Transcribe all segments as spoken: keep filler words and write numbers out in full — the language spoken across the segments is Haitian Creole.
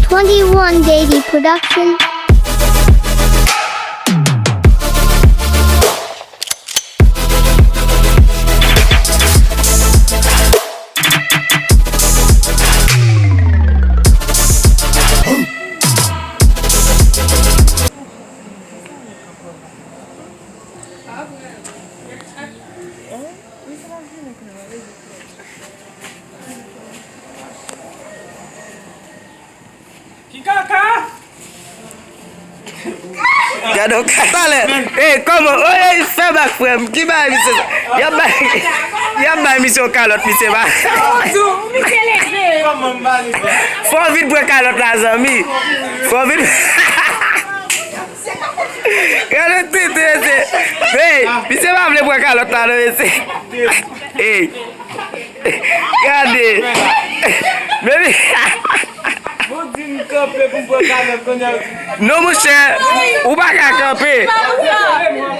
Twenty-one Daily Production. Ki kaka? Gade yon kaka. Talè. Ey, kòman? Oy, oy, fè bak, frè m. Ki bagay misye sa? Y ap bay, y ap bay misye yon kalòt, misye pa. Kòman m ba li? Fò w vin pran kalòt la, zanmi. Fò w vin. Gade tete, mesye. Ey, misye pa vle pran kalòt la, non, mesye. Ey. Gade. Baby. Ou di m kanpe pou m pran kalòt kounye a. Non, monchè, ou pa ka kanpe. M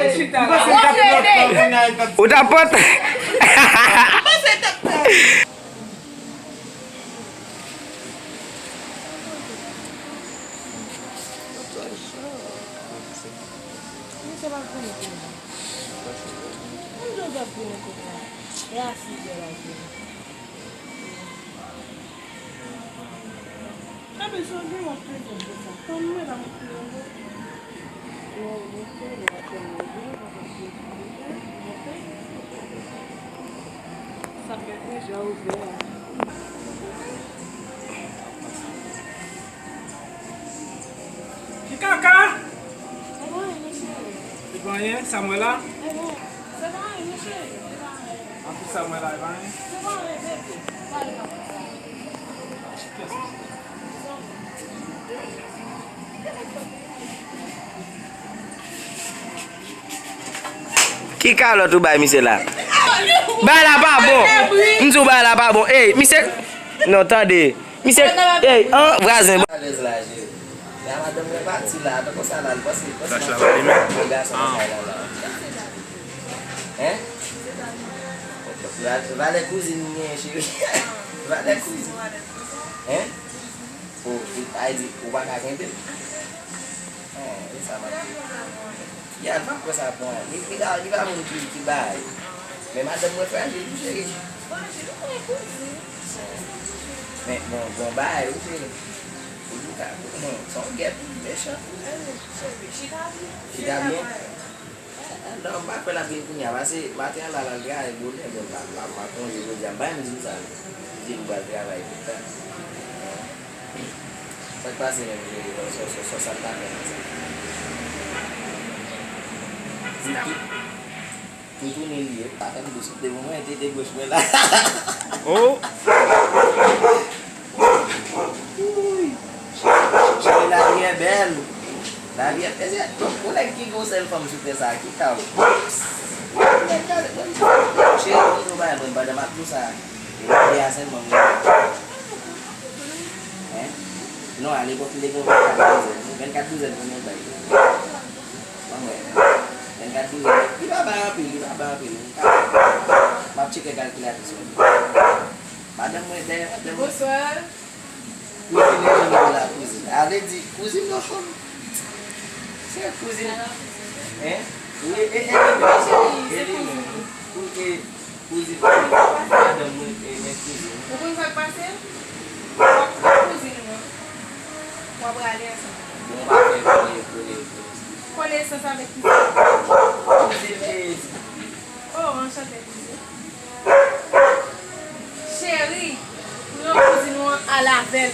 panse m t ap pran kounye a. Ou t ap pran. Misye pa konnen kounye a. Moun yo ap vini kounye a. E a sis zè l ap vini. Enben, se yon gen w ap plede pou sa. Tann mwen, m ap plede. Lè w monte, lè w ap fè monte, w ap monte. Sa fè deja ouvè a. Ki kaka? Li pa anyen, sa m wè la? Anfit, sa m wè la, li pa anyen? Ki kalòt ou bay misye la? Bagay la pa bon. M di w bagay la pa bon. Ey, misye. Non, tande. Misye, ey, an, vwazen. Alèz la, cheri. La madanm mwen pati la, tankou sa la, li panse, li panse m ap fè yon gason nan kay la, la. Hein? Va-, valè kouzin m gen, cheri. Valè kouzin. Hein? O, ou, a di, ou pa ka kenbe l? Oh, e sa m ap di. Ya, l pa kwè sa pran. Li, li pa, li pa moun ki, ki bay. Men madanm mwen frajil tou, cheri. Frajil, ou konnen kouzin. Men, bon, bon bagay, wi, cheri. Ou di w ka, hmm, se yon gèp, mechan. Chita byen. Chita byen? Non, m pa kwè l ap vin kounye a, pase maten an la, l al travay bonè, bon, m pa, m pa, m pa konje jodi a, m pa menm di l sa, li di l pral travay tout tan. Sa k pase menm, cheri? Sa, sa, sa, sa l t ap fè konsa? Toutouni li ye, pa tann dous, te bon, mwen, te, te goch mwen la. Oh! Cheri, lavi a bèl. Lavi a, mesye, yon nèg ki gen yon sèl fanm sou tè sa, ki ka w? Cheri, mwen di w bagay, mwen, pandan m ap di w sa, e lavi a sèlman mwen. Hein? Non, alepòk, li te gen yon vennkat douzèn. Vennkat douzèn, konbyen l bay? Ban m wè. Vennkat douzèn. Li pa bay anpil, li pa bay anpil. M ap tcheke kalkilatris mwen. Madanm mwen dèyè, madanm mwen. Bonswa. Kouzin yo janm nan la kouzin. A vle di, kouzin yo fanm. Se kouzin. Hein? Wi, e, e, e, e, e, e, e, kouzin. Kouzin. Madanm mwen, e, men kouzin. Ou konn sa k pase? W ap pran kouzin ou an. W ap rale ansanm. Bon, w pa fè konnen, konnen, konnen. Konesans avèk ki sa? Kouzin, e. Oh, anchante, kouzin. Cheri, pran kouzin ou an al avè l.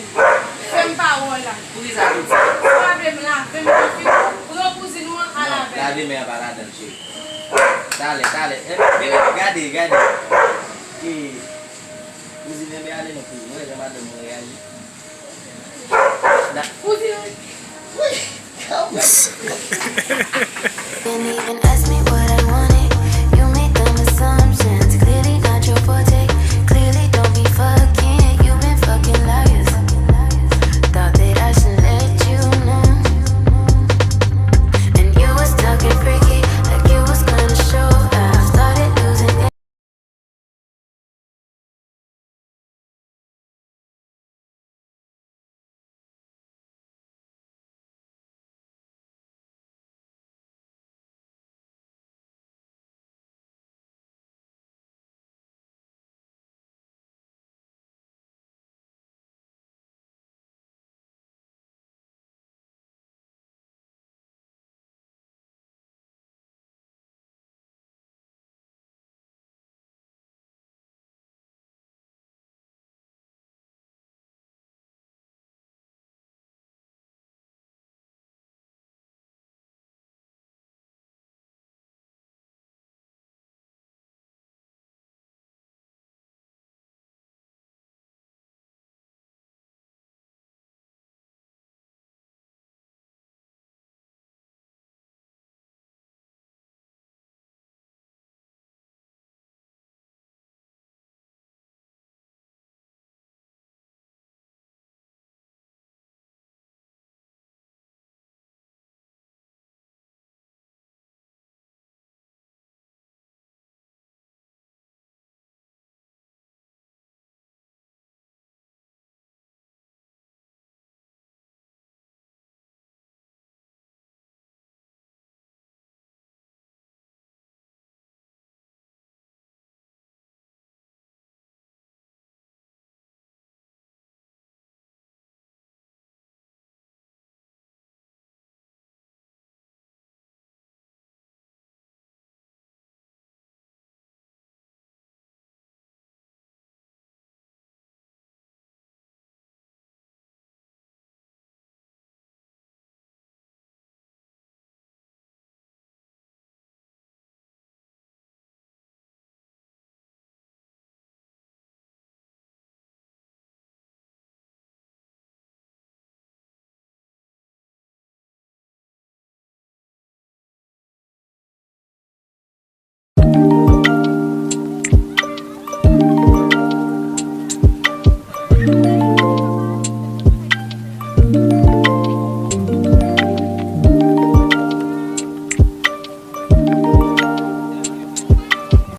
Fè m pawòl la. Poukisa tout sa? Ou pa vle m lave m nan figi w? Pran kouzin ou an al avè l. Non, lave men an pa ladan l, cheri. Talè, talè. E, e, gade, gade. E, kouzin, enben ale non, kouzin. Mwen, jan madanm mwen reyaji. Kouzin. Wi. Didn't even ask me